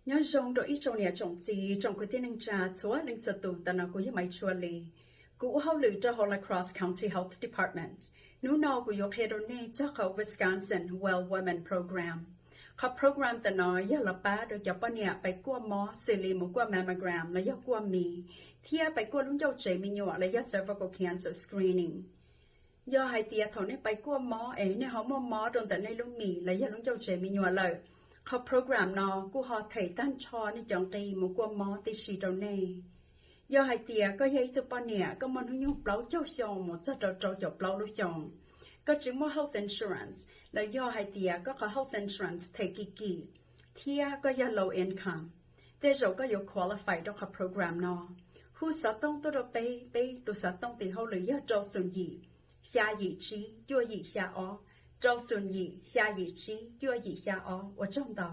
Nyob zoo rau ib tsoom niam tsoom txiv, tsoom kwv tij neej tsa txhua leej txhua tus. Ntawm no kuv yog Maiv Tshuaj Lis, kuv ua hauj lwm rau hauv La Crosse County Health Department. Hnub no kuv yuav qhia rau nej txog qhov Wisconsin Well Women Program. Qhov program ntawm no yog los pab rau cov poj niam pais kuaj mob xws li mus kuaj mammogram los yog kuaj mis, thiab pais kuaj lub ncauj tsev me nyuam los yog cervical cancer screening. Yog hais tias thaum nej pais kuaj mob es nej ho muaj mob rau ntawm nej lub mis los yog lub ncauj tsev me nyuam lawm, qhov program no kuj ho them tag nrho nej cov nqi mus kuaj mob tib si rau nej. Yog hais tias koj yog ib tug poj niam koj muaj hnub nyoog plaub caug xyoo mus txog rau rau caum plaub lub xyoo, koj tsis muaj health insurance, los yog hais tias koj qhov health insurance them kim kim, thiab koj yog low income, tej zaum koj yuav qualify rau qhov program no. Hu xov tooj tuaj rau peb, peb tus xov tooj tim hauj lwm yog rau xoom yim, xya yim tsib, cuaj yim xya ob, rau xoom yim, xya yim tsib, cuaj yim xya ob. Ua tsaug ntau.